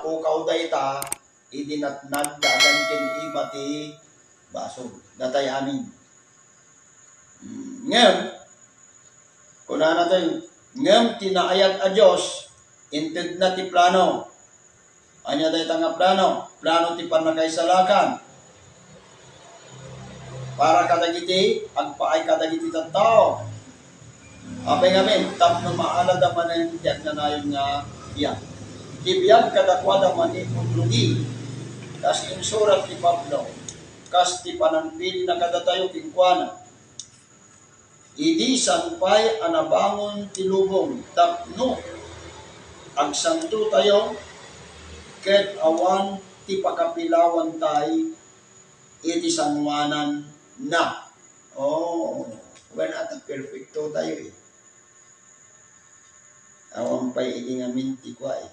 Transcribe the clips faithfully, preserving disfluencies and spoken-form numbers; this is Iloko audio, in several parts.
Pukaw dayta, idi natnag da adan ken iba ti basol. Datay amin. Mm, ngem, kunana tayo, ngem ti naayat a Dios, intedna ti plano. Ania dayta nga plano? Plano ti pannakaisalakan. Para kadagiti agpaay kadagiti tattao. Apay ngamin, tapno maalada manen ti agnanayon nga biag. Ti biag kadakuada manipud rugi, kas insurat ni Pablo, kas ti panangpilna kadatayo kenkuana. Idi saan pay a nabangon ti lubong tapno agsantotayo ket awan ti pakapilawantay iti sangoananna. Oh, wen, ata perfecto tayo eh. Awan pay idi ngamin ti kua eh.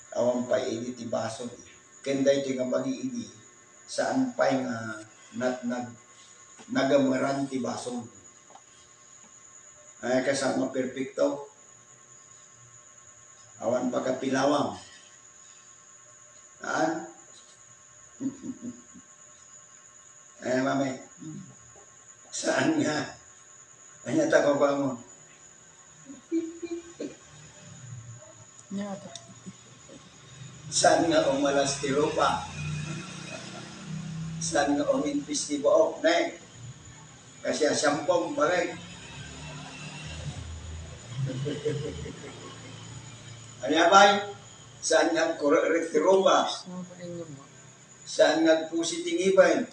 Awan pay idi ti basol. Ken daytoy nga bagi idi, saan pay nga nat-, nag-, nagameran ti basol. Ay, kasama perfecto. Awan pakapilawang. Haan? Eh, mami. Saan nga? Anya ta ko ba mo? Nya, ta. Saan nga umalas ti rupa? Saan nga umimpis ti buok, ne? Kasi asampong, bagay. Anya bay? Saan nga agkurek ti rupa? Saan nga agpusi ti ngipen?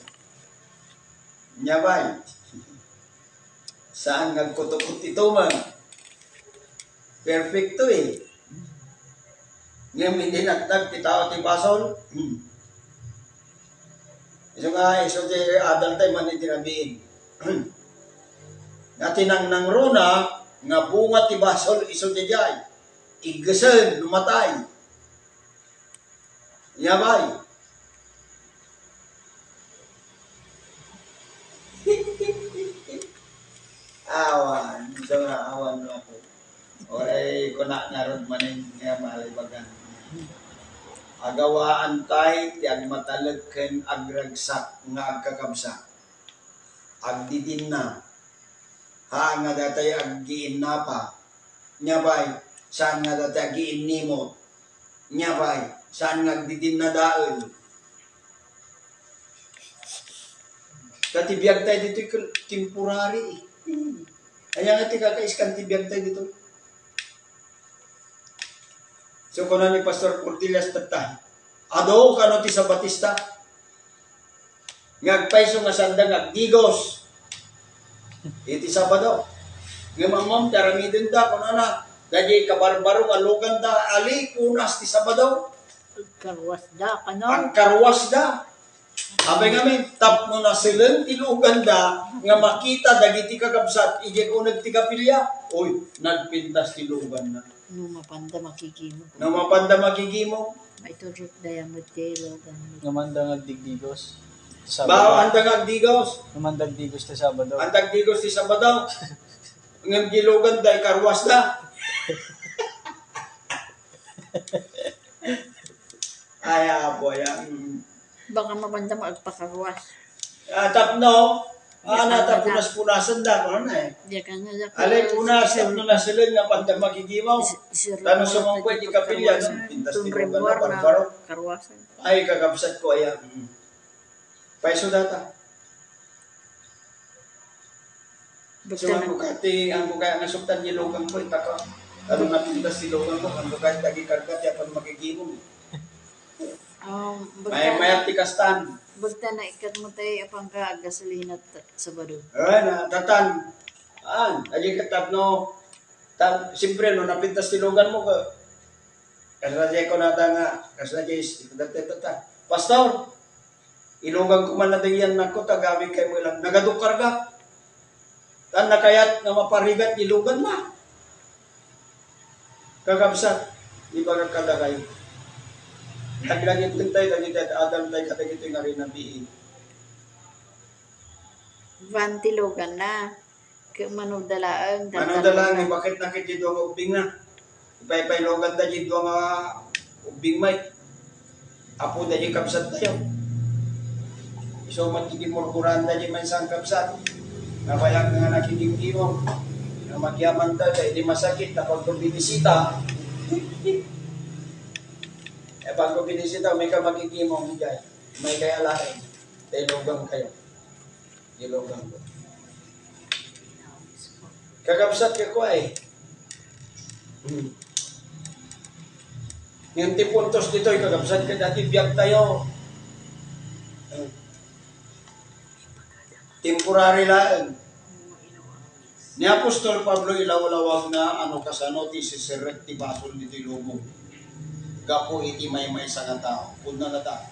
Nya bay? Saan nga agkutukot ti tumeng? Perfecto eh. Ngem idi natnag ti tao ti basol, hmm. Isu nga, isu ti adal tayo man iti nabiin. Nga tinangnangruna nga bunga ti basol isu ti jay. Iggesen, lumatay. Nya bay? Awan, isu nga awan no ako. Oray kuna ngarud manen nga malibagan. Agawaan tay ti agmatalek ken agragsak nga agkakabsat. Agdidinna. Ha, nga datay aggiinnapa. Nya bay, saan nga datay aggiinnimot. Nya bay, saan nga agdidinna dael. Ta ti biag tayo ditoy kel-, temporary eh. Aya nga ti kakaiskan ti biag tayo ditoy. So, kuna ni Pastor Cortelias tatta, adu kano ti Sabatista nga agpayso nga sanda nga agdigos iti Sabado. Ngem ammom, ti aramidenda, kunana, dagiti kabarbaro nga luganda, ali, punas ti Sabado. Agkarwas da, kano? Agkarwas da. Apay ngamin, tapno naseleng ti luganda nga makita dagiti kakabsat, idiay uneg ti kapilya. Uy, nagpintas ti luganna. No mapanda makigimog. No mapanda makigimog. Maiturot da ya met ti lugan. Nga manda nga agdigdigos. Sabado. Bawa, anda nga agdigos. Nga manda agdigos ti Sabado. Anda agdigos ti Sabado. Ngem di lugan da, ikarwas da. Ay, apo, ay, ah, mm. Baka mabanda mo agpakarwas. Ah, tapno, ah, na, tapno punas-punasan da, ano na eh. Diya ka nga, diya ka. Alay, punas, tapno naseleng nga panda magigimaw. Tano sumangko, di kapilya, no? Pintas ti lugan na, barbaro. Karwasan. Ay, kakabsat ko, ay, ah, mm. Paiso data. So, ang bukati, ang bukaya nga suktan ni lugan ko, itaka. Ano na pintas ni lugan ko, ang bukaya tagi karga, ti apan makikimong. Um, may, may arti kastan. Basta na ikat mo tayo, apang ka, gasolina, Sabado. Ay, na, tatan. An, agi ka tapno. Ta-, siyempre, no, napintas ti lugan mo, ka-, kasla jay kunada nga, kasla jay, dati, tata. Pastor, ilugan ko man na diyan nako, tagabi kay mo ilang, nagadukar ka. Tan nakayat nga maparigat, ilugan na. Kakabsat, di ba kakadakay? Naglagipin tayo, dagiti adam tayo, kadagiti nga rinabiin. Van ti lugan na. Ke-, mano da laeng, mano da laeng, bakit na kiti dua nga ubbing na? Ipaypaylogan da di dua nga Ubbing met. Apo daydi kabsat tayo. Isu met ti kinmurmuraanda daydi maysa nga kabsat. Nabayag nga nakikimkimong. Nga magyamanta, sa idi masakit, napagpabinisita. Eh, pagpabinisita, may ka makikimong, jay. May kaya lain. Dilogan kayo. Dilogan ko. Kakabsat ka ko ay. Hmm. Ngem ti puntos ditoy, kakabsat, kadagiti biag tayo. Hmm. Temporary laeng. Ni Apostol Pablo ilawlawagna a no kasano ti sisirrek ti basol ditoy lubong. Gapu iti maymaysa nga tao. Kunana ta,